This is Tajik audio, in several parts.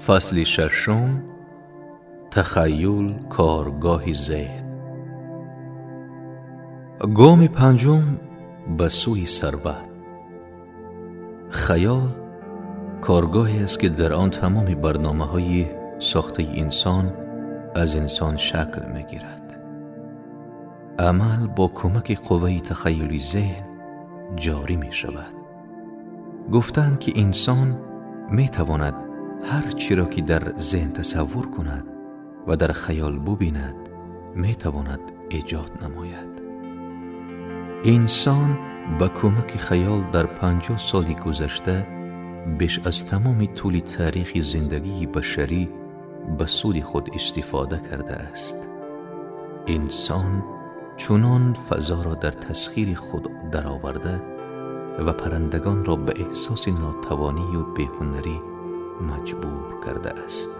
Фасли шашум: тахайюл, коргоҳи зеҳн. Гоми панҷум ба сӯи сарват. Хаёл коргоҳе аст, ки дар он тамоми барномаҳои сохтаи инсон аз инсон шакл мегирад. Амал бо кӯмаки қувваи тахайюли зеҳн ҷорӣ мешавад. Гуфтаанд, ки инсон метавонад ҳар чиро ки дар зеҳн тасаввур кунад ва дар хаёл бубинад, метавонад эҷод намояд. Инсон ба кӯмаки хаёл дар 50 соли гузашта беш аз тамоми тӯли таърихи зиндагии башарӣ ба суди худ истифода кардааст. Инсон чунон фазоро дар тасхири худ дароварда ва паррандагонро ба эҳсоси нотавонию беҳунарӣ маҷбур кардааст.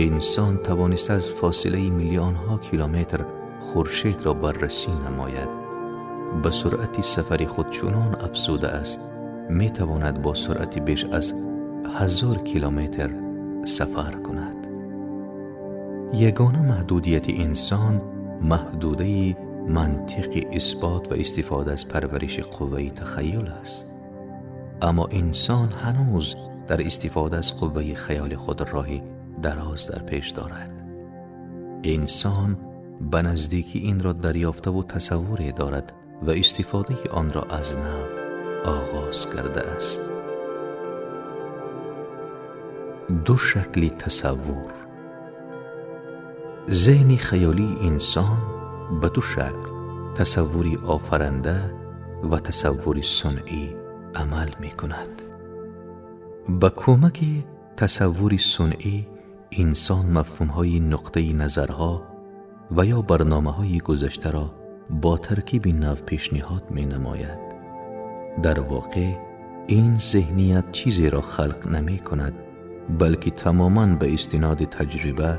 Инсон тавониста аз фосилаи миллионҳо километр хуршедро баррасӣ намояд. Ба суръати сафари худ чунон афзудааст, метавонад бо суръати беш аз 1000 километр сафар кунад. Ягона маҳдудияти инсон маҳдудаи мантиқи исбот ва истифода аз парвариши қувваи тахайюл аст. Аммо инсон ҳанӯз дар истифода аз қувваи хаёли худ роҳи дароз дар пеш дорад. Инсон ба наздикӣ инро дарёфтаву тасаввуре дорад ва истифодаи онро аз нав оғоз кардааст. Ду шакли тасаввур. Зеҳни хаёлии инсон ба ду шакл, тасаввури офаранда ва тасаввури сунъӣ, амал мекунад. Ба кӯмаки тасаввури сунъӣ инсон мафҳумҳои нуқтаи назарҳо ва ё барномаҳои гузаштаро бо таркиби нав пешниҳод менамояд. Дар воқеъ ин зеҳният чизеро халқ намекунад, балки тамоман ба истиноди таҷриба,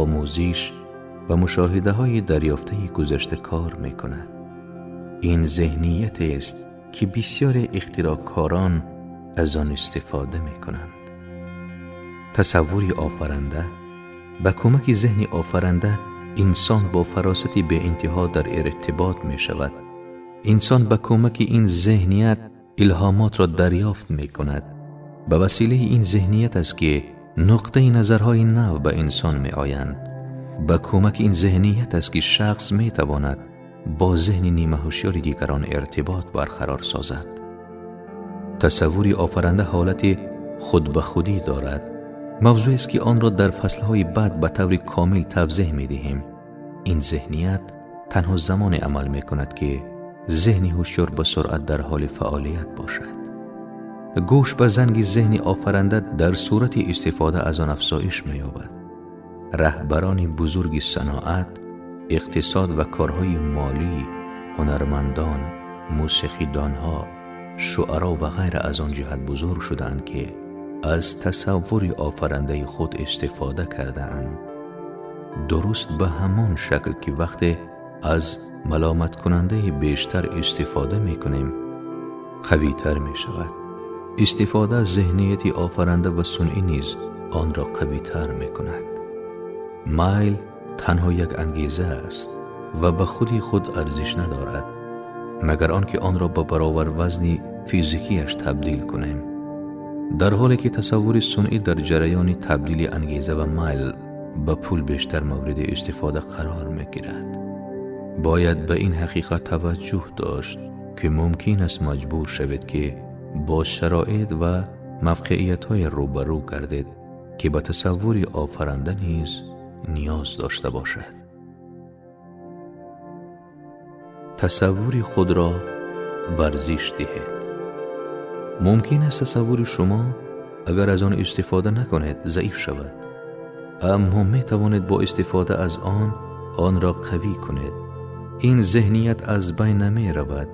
омӯзиш ва мушоҳидаҳои дарёфтаи гузашта кор мекунад. Ин зеҳниятест, ки бисёре ихтироъкорон аз он истифода мекунанд. Тасаввури офаранда. Ба кӯмаки зеҳни офаранда инсон бо фаросати беинтиҳо дар иртибот мешавад. Инсон ба кӯмаки ин зеҳният илҳомотро дарёфт мекунад. Ба василаи ин зеҳният аст, ки нуқтаи назарҳои нав ба инсон меоянд. Ба кӯмаки ин зеҳният аст, ки шахс метавонад бо зеҳни нимаҳушёри дигарон иртибот барқарор созад. Тасаввури офаранда ҳолати худбахудӣ дорад. Мавзӯест, ки онро дар фаслҳои баъд ба таври комил тавзеҳ медиҳем. Ин зеҳният танҳо замоне амал мекунад, ки зеҳни ҳушёр ба суръат дар ҳоли фаъолият бошад. Гӯш ба занги зеҳни офаранда дар сурати истифода аз он афзоиш меёбад. Раҳбарони бузурги саноат, иқтисод ва корҳои молӣ, ҳунармандон, мусиқидонҳо, шуаро ва ғайра аз он ҷиҳат бузург шудаанд, ки аз тасаввури офарандаи худ истифода кардаанд. Дуруст ба ҳамон шакл, ки вақте аз маломаткунандаи бештар истифода мекунем, қавитар мешавад, истифода аз зеҳнияти офаранда ва сунъӣ низ онро қавитар мекунад. Майл танҳо як ангеза аст ва ба худи худ арзиш надорад, магар он ки онро ба баровар вазни физикияш табдил кунем. Дар ҳоле ки тасаввури сунъӣ дар ҷараёни табдили ангеза ва майл ба пул бештар мавриди истифода қарор мегирад. Бояд ба ин ҳақиқат таваҷҷӯҳ дошт, ки мумкин аст маҷбур шавед, ки бо шароит ва мавқеиятҳое рӯбарӯ гардед, ки ба тасаввури офаранда низ ниёз дошта бошад. Тасаввури худро варзиш диҳед. Мумкин аст тасаввури шумо, агар аз он истифода накунед, заиф шавад, аммо метавонед бо истифода аз он онро қавӣ кунед. Ин зеҳният аз байн намеравад,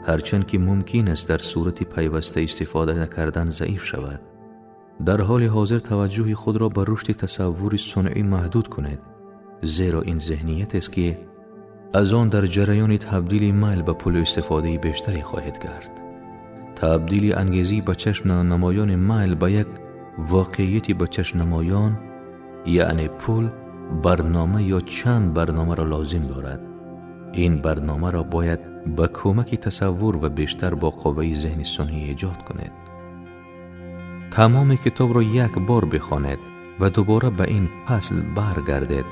ҳарчанд ки мумкин аст дар сурати пайваста истифода накардан заиф шавад. Дар ҳоли ҳозир таваҷҷӯҳи худро ба рушди тасаввури сунъӣ маҳдуд кунед, зеро ин зеҳниятест, ки аз он дар ҷараёни табдили майл ба пулу истифодаи бештаре хоҳед кард. Табдили ангезӣ ба чашм намоёни майл ба як واقعیتی به چشم نمایان یعنی پول، برنامه یا چند برنامه را لازم دارد. این برنامه را باید به کمک تصور و بیشتر با قوه ذهن صنعی ایجاد کنید. تمام کتاب را یک بار بخوانید و دوباره به این فصل برگردید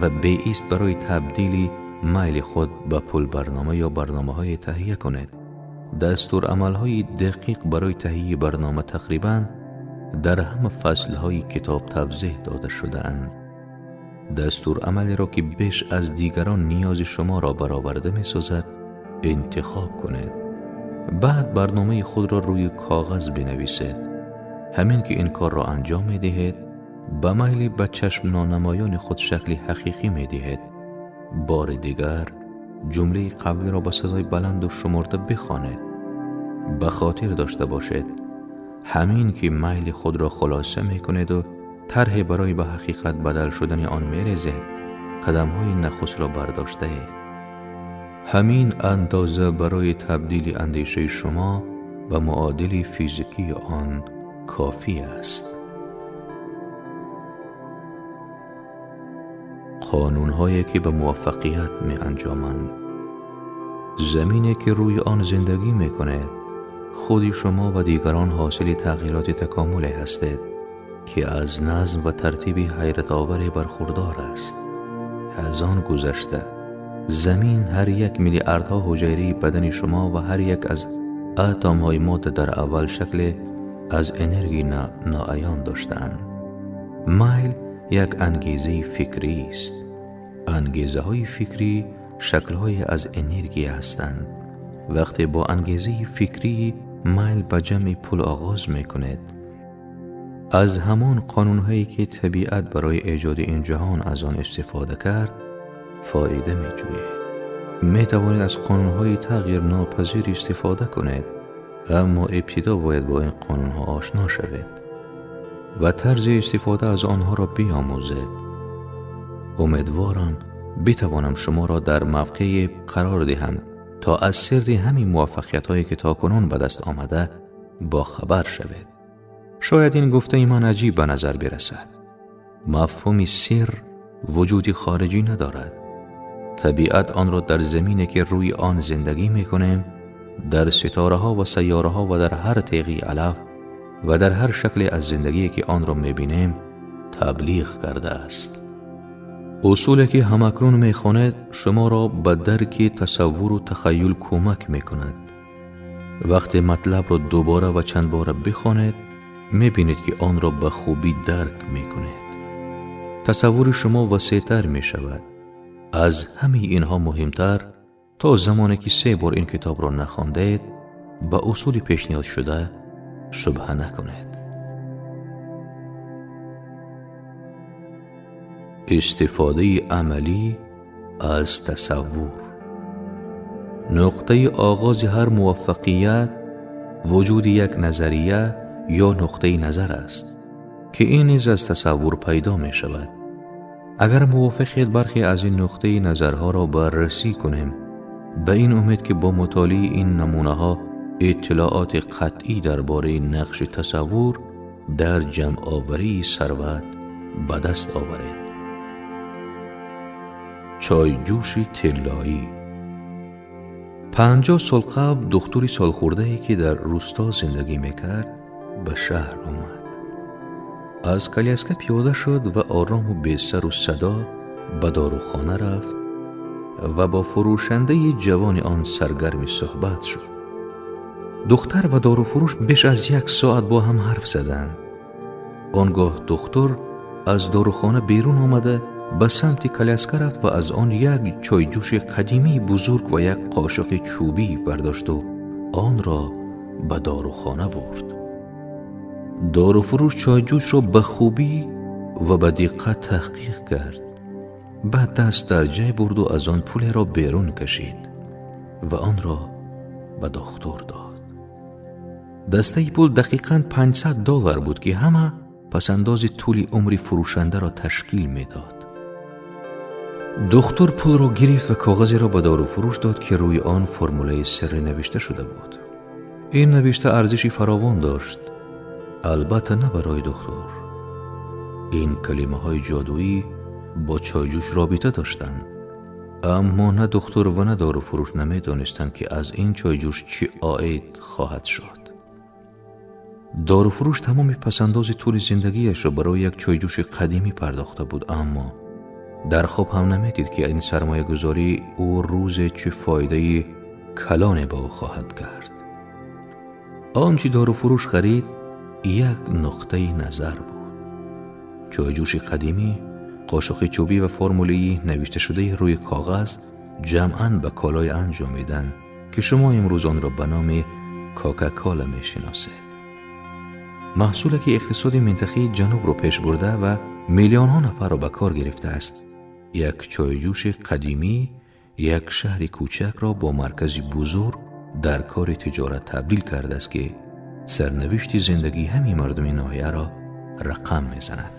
و بیست برای تبدیل میل خود به پول برنامه یا برنامه های تهیه کنید. دستور عمل های دقیق برای تهیه برنامه تقریباً در همه فصل های کتاب توضیح داده شده اند. دستور عملی را که بیش از دیگران نیاز شما را برآورده می سازد انتخاب کنید. بعد برنامه خود را روی کاغذ بنویسید. همین که این کار را انجام می دهید، به میل به چشم نانمایان خود شکل حقیقی می دهید. بار دیگر جمله قبلی را با صدای بلند و شمرده بخوانید. به خاطر داشته باشید همین که میل خود را خلاصه می کنید و طرح برای به حقیقت بدل شدن آن می ریزید، قدم های نخست را برداشته اید. همین اندازه برای تبدیل اندیشه شما به معادل فیزیکی آن کافی است. قانون‌هایی که به موفقیت می انجامند. زمینی که روی آن زندگی می کنید، خود شما و دیگران حاصل تغییرات تکاملی هستید که از نظم و ترتیب حیرت آور برخوردار است. از آن گذشته، زمین هر یک میلیاردها حجره بدن شما و هر یک از اتم های ماده در اول شکل از انرژی ناعیان داشتند. میل یک انگیزه فکری است. انگیزه های فکری شکل های از انرژی هستند. وقتی با انگیزه فکری میل به جمع پول آغاز می کنید، از همان قانون هایی که طبیعت برای ایجاد این جهان از آن استفاده کرد فایده می جوید. می توانید از قانون های تغییر ناپذیر استفاده کنید، اما ابتدا باید با این قانون ها آشنا شوید و طرز استفاده از آنها را بیاموزید. امیدوارم بتوانم شما را در موقع قرار دهم تا از سر همین موفقیت هایی که تاکنون به دست آمده با خبر شوید. شاید این گفته من عجیب به نظر برسد. مفهوم سر وجود خارجی ندارد. طبیعت آن را در زمینی که روی آن زندگی میکنیم، در ستاره ها و سیاره ها و در هر تیغی علف و در هر شکل از زندگی که آن را میبینیم تبلیغ کرده است. اصولی که همکنون میخواند شما را به درک تصور و تخیل کمک میکند. وقتی مطلب را دوباره و چند بار بخوانید، میبینید که آن را به خوبی درک میکنید. تصور شما وسیع‌تر میشود. از همه اینها مهمتر، تا زمانی که 3 بار این کتاب را نخواندید، به اصول پیشنهاد شده شبهه نکنید. استفاده عملی از تصور. نقطه آغاز هر موفقیت وجود یک نظریه یا نقطه نظر است که این نیز از تصور پیدا می شود. اگر موافقید برخی از این نقطه نظرها را بررسی کنیم، به این امید که با مطالعه این نمونه ها اطلاعات قطعی درباره نقش تصور در جمع آوری ثروت به دست آورید. چایجوش طلایی. 50 سال قبل دکتری سالخورده‌ای که در روستا زندگی میکرد به شهر آمد. از کلیسکه پیاده شد و آرام و بی سر و صدا به داروخانه رفت و با فروشنده جوان آن سرگرم صحبت شد. دختر و داروفروش بیش از 1 ساعت با هم حرف زدند. آنگاه دکتر از داروخانه بیرون آمده به سمت کلیسکه رفت و از آن یک چایجوش قدیمی بزرگ و یک قاشق چوبی برداشت و آن را به داروخانه برد. داروفروش چایجوش را به خوبی و به دقت تحقیق کرد. بعد دست در جیب برد و از آن پول را بیرون کشید و آن را به دکتر داد. دسته پول دقیقاً $500 بود که همه پسنداز طول عمر فروشنده را تشکیل میداد. دکتر پول را گرفت و کاغذی را به داروفروش داد که روی آن فرموله سری نوشته شده بود. این نوشته ارزشی فراوان داشت. Албатта, на барои духтур. Ин калимаҳои ҷодуӣ бо чойҷӯш робита доштанд, аммо на духтур ва на доруфурӯш намедонистанд, ки аз ин чойҷӯш чӣ оид хоҳад шуд. Доруфурӯш тамоми пасандози тӯли зиндагиашро барои як чойҷӯши қадимӣ пардохта буд, аммо дар хоб ҳам намедид, ки ин сармоягузорӣ ӯ рӯзе чӣ фоидаи калоне ба ӯ хоҳад кард. Он чӣ доруфурӯш харид, як нуқтаи назар буд. Чойҷӯши қадимӣ, қошуқи чӯбӣ ва формулаи навишташудаи рӯи коғаз ҷамъан ба колое анҷомиданд, ки шумо имрӯз онро ба номи Кока-Кола мешиносед. Маҳсуле ки иқтисоди минтақаи ҷанубро пеш бурда ва миллионҳо нафарро ба кор гирифтааст. Як чойҷӯши қадимӣ як шаҳри кӯчакро бо маркази бузург дар кори тиҷорат табдил кардааст, ки сарнавишти зиндагии ҳамин мардуми ноҳияро рақам мезанад.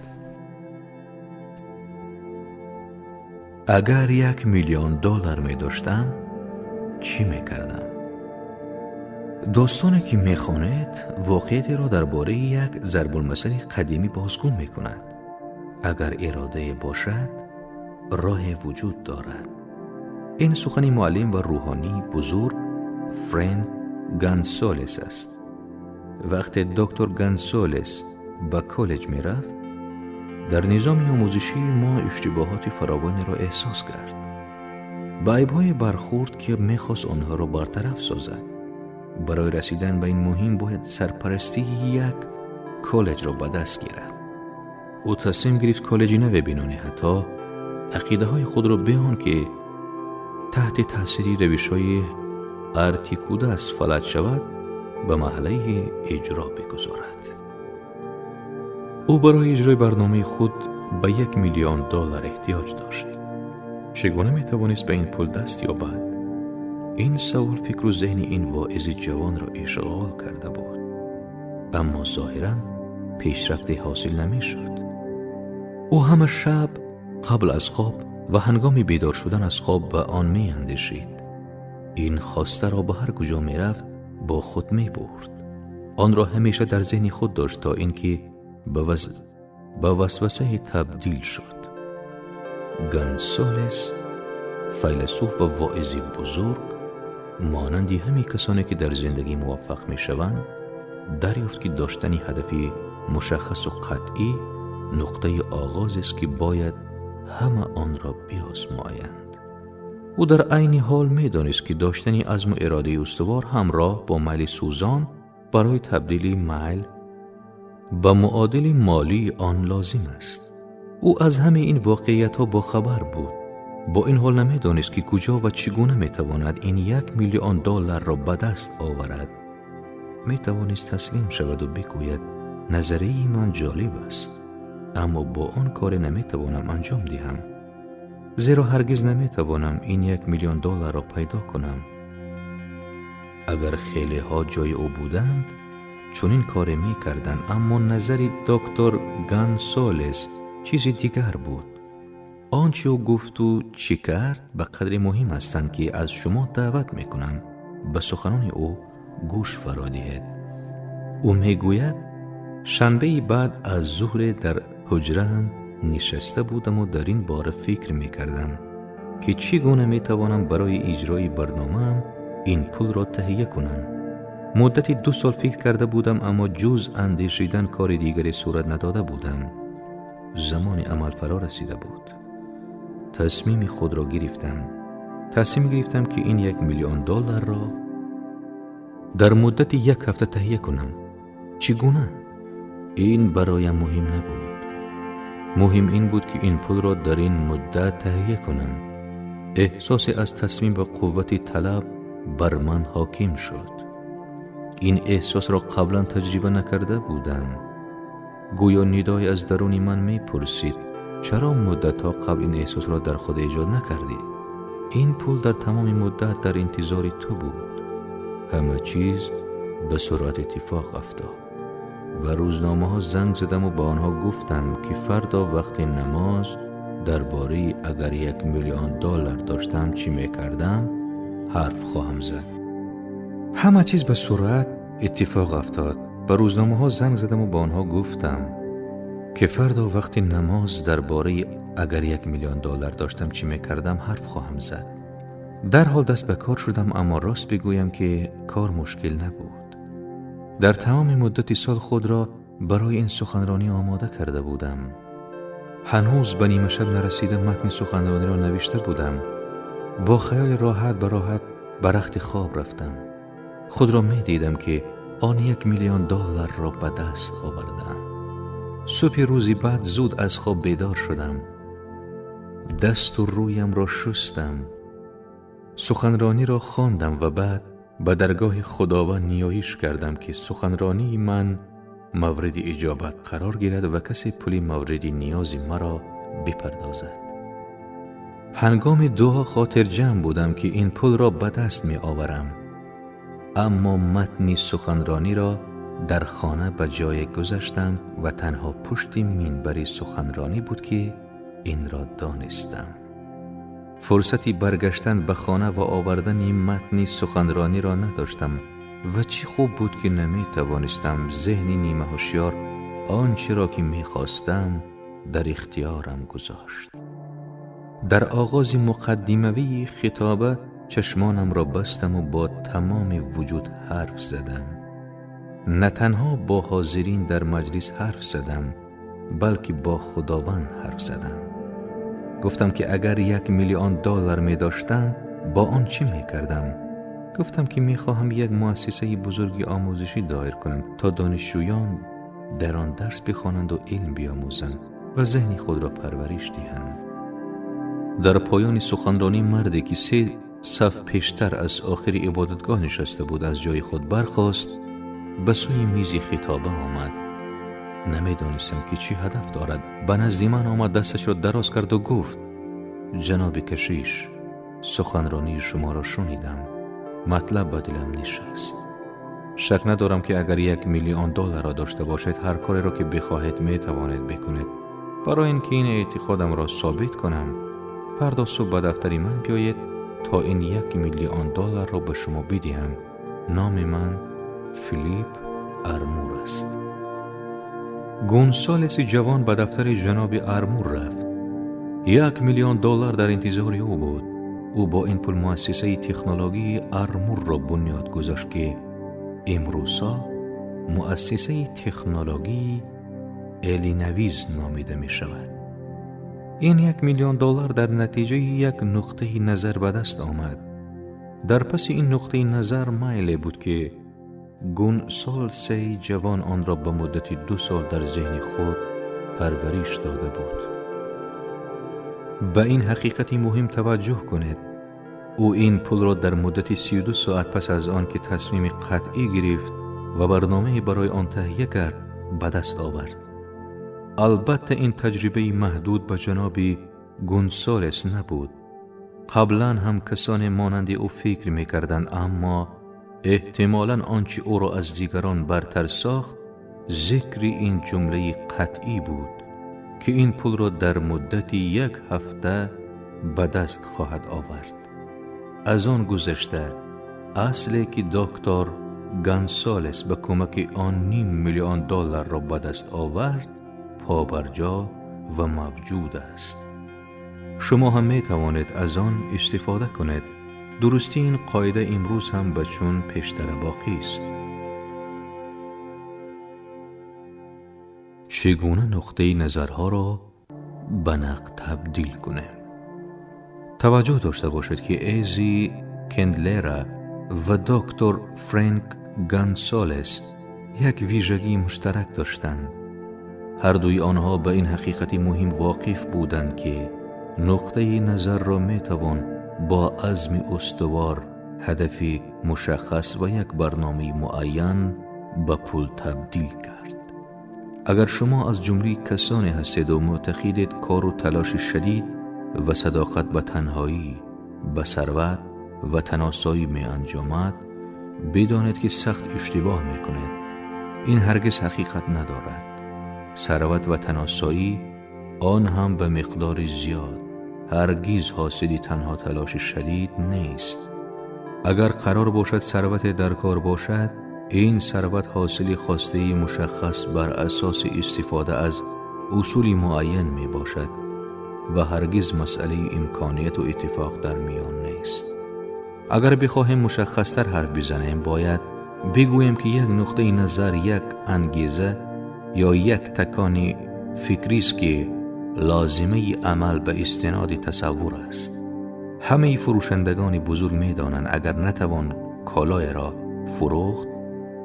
Агар $1 миллион медоштам, чӣ мекардам? Достоне ки мехонед, воқеиятеро дар бораи як зарбулмасали қадимӣ бозгӯ мекунад. Агар иродае бошад, роҳе вуҷуд дорад. Ин сухани муаллим ва рӯҳонии бузург Фрэнк Гонсалес аст. Вақте доктор Гонсалес ба коллеҷ мерафт, дар низоми омӯзишии мо иштибоҳоти фаровонеро эҳсос кард. Ба айбҳое бархӯрд, ки мехост онҳоро бартараф созад. Барои расидан ба ин муҳим бояд сарпарастии як коллеҷро ба даст гирад. Ӯ тасмим гирифт коллеҷи наве бино ниҳад, то ақидаҳои худро бе он ки таҳти таъсири равишҳои Артикудас фалаҷ шавад, ба маҳаллаи иҷро бигузорад. Ӯ барои иҷрои барномаи худ ба $1 миллион эҳтиёҷ дошт. Чӣ гуна метавонист ба ин пул даст ёбад? Ин савол фикру зеҳни ин воизи ҷавонро ишғол карда буд, аммо зоҳиран пешрафте ҳосил намешуд. Ӯ ҳама шаб қабл аз хоб ва ҳангоми бедор шудан аз хоб ба он меандешид. Ин хостаро ба ҳар куҷо мерафт, бо худ мебурд. Онро ҳамеша дар зеҳни худ дошт, то инки ба васвасае табдил шуд. Гонсалес, файласуф ва воизи бузург, монанди ҳамин касоне ки дар зиндагӣ муваффақ мешаванд, дарёфт, ки доштани ҳадафи мушаххасу қатъӣ нуқтаи оғозест, ки бояд ҳама онро биозмоянд. Ӯ дар айни ҳол медонист, ки доштани азму иродаи устувор ҳамроҳ бо майли сӯзон барои табдили майл ба муодили молии он лозим аст. Ӯ аз ҳамаи ин воқеиятҳо бохабар буд. Бо ин ҳол намедонист, ки куҷо ва чӣ гуна метавонад ин $1 миллионро ба даст оварад. Метавонист таслим шаваду бигӯяд: назарияи ман ҷолиб аст, аммо бо он коре наметавонам анҷом диҳам, зеро ҳаргиз наметавонам ин $1 миллионро пайдо кунам. Агар хелеҳо ҷои ӯ буданд, чунин коре мекарданд, аммо назари доктор Гонсалес чизи дигар буд. Он чӣ ӯ гуфту чӣ кард, ба қадре муҳим ҳастанд, ки аз шумо даъват мекунам ба суханони ӯ гӯш фаро диҳед. Ӯ мегӯяд: шанбеи баъд аз зуҳре дар ҳуҷраам нишаста будаму дар ин бора фикр мекардам, ки чӣ гуна метавонам барои иҷрои барномаам ин пулро таҳия кунам. Муддати 2 сол фикр карда будам, аммо ҷуз андешидан кори дигаре сурат надода будам. Замони амал фаро расида буд. Тасмими худро гирифтам. Тасмим гирифтам, ки ин $1 миллионро дар муддати як ҳафта таҳия кунам. Чӣ гуна? Ин бароям муҳим набуд. Муҳим ин буд, ки ин пулро дар ин муддат таҳия кунам. Эҳсосе аз тасмим ва қуввати талаб бар ман ҳоким шуд. Ин эҳсосро қаблан таҷриба накарда будам. Гӯё нидое аз даруни ман мепурсид: чаро муддатҳо қабл ин эҳсосро дар худ эҷод накардӣ? Ин пул дар тамоми муддат дар интизори ту буд. Ҳама чиз ба суръат иттифоқ афтод. Ба рӯзномаҳо занг задаму ба онҳо гуфтам, ки фардо вақти намоз дар бораи агар $1 миллион доштам, чӣ мекардам, ҳарф хоҳам зад. Ҳама чиз ба суръат иттифоқ афтод. به روزنامه ها زنگ زدم و با آنها گفتم که فردا وقتی نماز درباره اگر 1 میلیون دلار داشتم چی میکردم حرف خواهم زد. در حال دست به کار شدم، اما راست بگویم که کار مشکل نبود. در تمام مدت سال خود را برای این سخنرانی آماده کرده بودم. هنوز به نیمه شب نرسیده متن سخنرانی را نوشته بودم. با خیال راحت به راحت به رخت خواب رفتم. خود را می دیدم که آن 1 میلیون دلار را به دست آوردم. صبح روزی بعد زود از خواب بیدار شدم. دست و رویم را شستم. سخنرانی را خواندم و بعد به درگاه خداوند نیایش کردم که سخنرانی من مورد اجابت قرار گیرد و کسی پولی مورد نیاز مرا بپردازد. هنگام دعا خاطر جمع بودم که این پول را به دست می آورم. اما متنی سخنرانی را در خانه به جای گذاشتم و تنها پشت منبر سخنرانی بود که این را دانستم. فرصتی برگشتن به خانه و آوردن متنی سخنرانی را نداشتم و چی خوب بود که نمی توانستم. ذهن نیمه هوشیار آنچه را که می خواستم در اختیارم گذاشت. در آغاز مقدموی خطابه چشمانم را بستم و با تمام وجود حرف زدم. نه تنها با حاضرین در مجلس حرف زدم، بلکه با خداوند حرف زدم. گفتم که اگر 1 میلیون دلار می داشتم با آن چی می کردم؟ گفتم که می خواهم یک مؤسسه بزرگی آموزشی دایر کنم تا دانشجویان در آن درس بخوانند و علم بیاموزند و ذهن خود را پرورش دهند. در پایان سخنرانی مردی که سه صف پیشتر از آخر عبادتگاه نشسته بود از جای خود برخاست، به سوی میز خطابه آمد. نمیدانستم که چی هدف دارد. به نزد من آمد، دستش را دراز کرد و گفت: جناب کشیش، سخنرانی شما را شنیدم. مطلب به دلم نشست. شک ندارم که اگر 1 میلیون دلار را داشته باشید هر کاری را که بخواهید می توانید بکنید. برای اینکه این اعتقادم را ثابت کنم، فردا صبح به دفتر من بیایید تا این 1 میلیون دلار را به شما بدهم. نام من فیلیپ ارمور است. گونسالس جوان به دفتر جناب ارمور رفت. 1 میلیون دلار در انتظار او بود. او با این پول مؤسسه تکنولوژی ارمور را بنیاد گذاشت که امروزا مؤسسه تکنولوژی الینویز نامیده می شود. این 1 میلیون دلار در نتیجه یک نقطه نظر به دست آمد. در پس این نقطه نظر میلی بود که گونسالس جوان آن را به مدت 2 سال در ذهن خود پرورش داده بود. به این حقیقت مهم توجه کنید. او این پول را در مدت 32 ساعت پس از آن که تصمیم قطعی گرفت و برنامه برای آن تهیه کرد به دست آورد. البته این تجربه محدود به جناب گونسالس نبود. قبلا هم کسان مانند او فکر میکردند، اما احتمالا آنچه او را از دیگران برتر ساخت ذکر این جمله قطعی بود که این پول را در مدت یک هفته به دست خواهد آورد. از آن گذشته، اصلی که دکتر گانسالس به کمک آن نیم میلیون دلار را به دست آورد پابرجا و موجود است. شما هم می توانید از آن استفاده کنید. درستی این قاعده امروز هم به چون پیشتر باقی است. چگونه نقطه نظرها را به نقد تبدیل کنیم؟ توجه داشته باشید که ایزی کندلرا و دکتر فرانک گانسالس یک ویژگی مشترک داشتند. هر دوی آنها به این حقیقت مهم واقف بودند که نقطه نظر را می توان با عزم استوار، هدف مشخص و یک برنامه معین به پول تبدیل کرد. اگر شما از جمله کسانی هستید و معتقدید کار و تلاش شدید و صداقت به تنهایی به ثروت و تن‌آسایی می انجامد، بدانید که سخت اشتباه می کنید. این هرگز حقیقت ندارد. ثروت و تن‌آسایی، آن هم به مقدار زیاد، هرگز حاصل تنها تلاش شدید نیست. اگر قرار باشد ثروت در کار باشد، این ثروت حاصل خواسته مشخص بر اساس استفاده از اصول معین می باشد و هرگز مسئله امکانیت و اتفاق در میان نیست. اگر بخواهیم مشخصتر حرف بزنیم، باید بگوییم که یک نقطه نظر، یک انگیزه یا یک تکان فکری است که لازمه عمل به استناد تصور است. همه فروشندگان بزرگ می دانند اگر نتوان کالای را فروخت،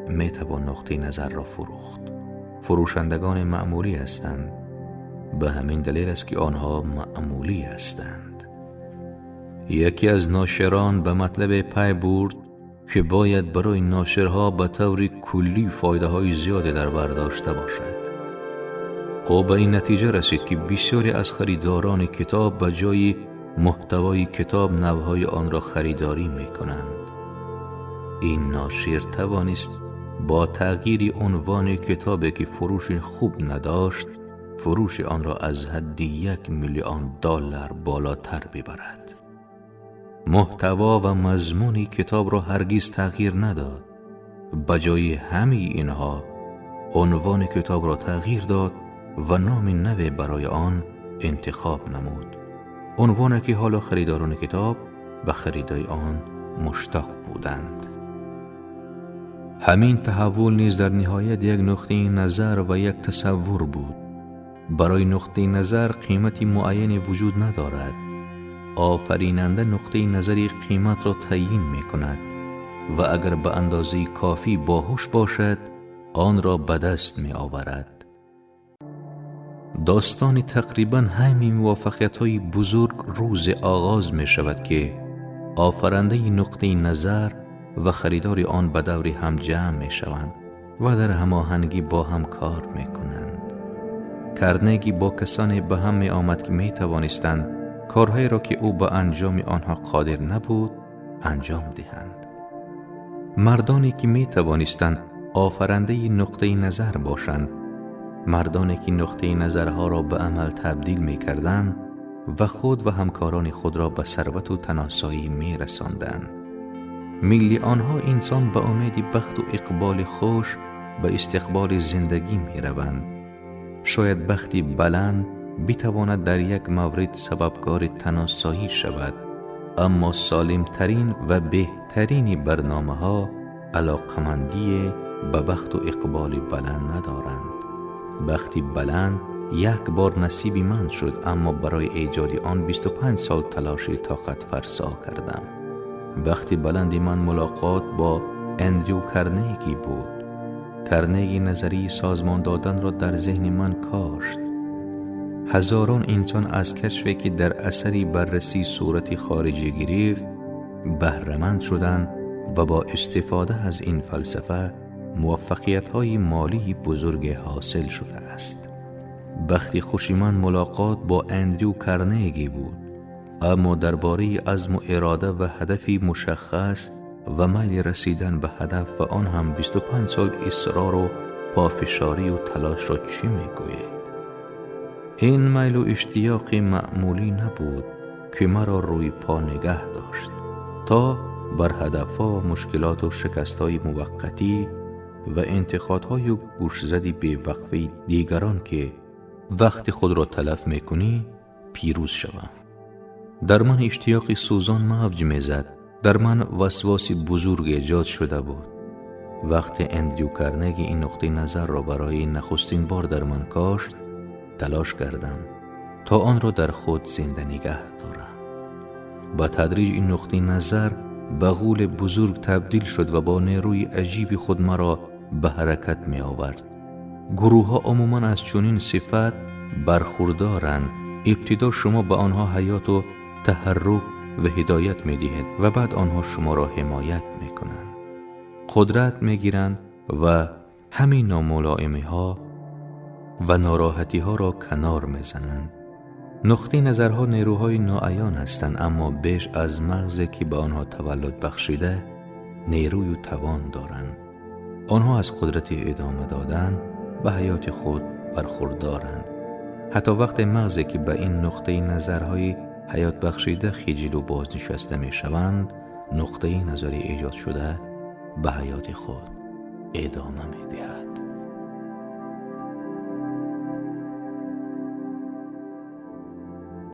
می توان نقطه نظر را فروخت. فروشندگان معمولی هستند. به همین دلیل است که آنها معمولی هستند. یکی از ناشران به مطلب پی برد که باید برای ناشرها به طور کلی فایده های زیادی در بر داشته باشد. او به این نتیجه رسید که بسیاری از خریداران کتاب به جای محتوای کتاب نوهای آن را خریداری می کنند. این ناشر توانست با تغییر عنوان کتابی که فروش خوب نداشت، فروش آن را از حد 1 میلیون دلار بالاتر ببرد. محتوا و مضمون کتاب را هرگز تغییر نداد. به جای همه اینها عنوان کتاب را تغییر داد و نام نو برای آن انتخاب نمود. عنوانی که حالا خریداران کتاب به خریدای آن مشتاق بودند. همین تحول نیز در نهایت یک نقطه نظر و یک تصور بود. برای نقطه نظر قیمتی معین وجود ندارد. آفریننده نقطه نظری قیمت را تعیین می کند و اگر به اندازه کافی باهوش باشد آن را به دست می آورد. داستان تقریباً همین موفقیت های بزرگ روز آغاز می شود که آفرنده نقطه نظر و خریدار آن به دور هم جمع می شوند و در هماهنگی با هم کار می کنند. کرنگی با کسانی به هم می آمد که می توانستند کارهایی را که او به انجام آنها قادر نبود انجام دهند. مردانی که می توانستند آفرنده نقطه نظر باشند، مردانی که نقطه نظرها را به عمل تبدیل می کردند و خود و همکاران خود را به ثروت و تناسایی می رساندند. میلیون‌ها انسان به امید بخت و اقبال خوش به استقبال زندگی می روند. شاید بختی بلند بتواند در یک مورد سببگار تناسایی شود، اما سالمترین و بهترین برنامه ها علاقمندی به بخت و اقبال بلند ندارند. بختی بلند یک بار نصیب من شد، اما برای ایجاد آن 25 سال تلاش طاقت فرسا کردم. بختی بلند من ملاقات با اندریو کرنگی بود. کرنگی نظریه سازمان دادن را در ذهن من کاشت. هزاران انسان از کشفی که در اثری بررسی صورت خارجی گرفت بهره‌مند شدند و با استفاده از این فلسفه موفقیت‌های مالی بزرگ حاصل شده است. بختی خوشی من ملاقات با اندریو کرنگی بود، اما درباره عزم و اراده و هدفی مشخص و میل رسیدن به هدف و آن هم 25 سال اصرار و پافشاری و تلاش را چی میگوید؟ این میل و اشتیاق معمولی نبود که مرا روی پا نگه داشت تا بر هدفها و مشکلات و شکست‌های موقتی و انتقادهای گوشزدی بی‌وقفه دیگران که وقت خود را تلف میکنی پیروز شوم. در من اشتیاق سوزان موج میزد. در من وسواس بزرگ ایجاد شده بود. وقتی اندریو کرنگی این نقطه نظر را برای نخستین بار در من کاشت، تلاش کردم تا آن را در خود زنده نگه دارم. با تدریج این نقطه نظر به غول بزرگ تبدیل شد و با نیروی عجیب خود مرا به حرکت می آورد. گروه ها عموماً از چنین صفت برخوردارند. ابتدا شما به آنها حیات و تحرک و هدایت می دهید و بعد آنها شما را حمایت می کنند. قدرت می گیرند و همین ناملایمی ها و ناراحتی ها را کنار می زنند. نقطه نظرها نیروهای ناعیان هستند، اما بیش از مغزی که به آنها تولد بخشیده نیروی و توان دارند. آنها از قدرت ادامه دادن به حیات خود برخوردارند. حتی وقت مغزی که به این نقطه نظرهای حیات بخشیده خجل و بازنشسته می شوند، نقطه نظری ایجاد شده به حیات خود. Идома медиҳад.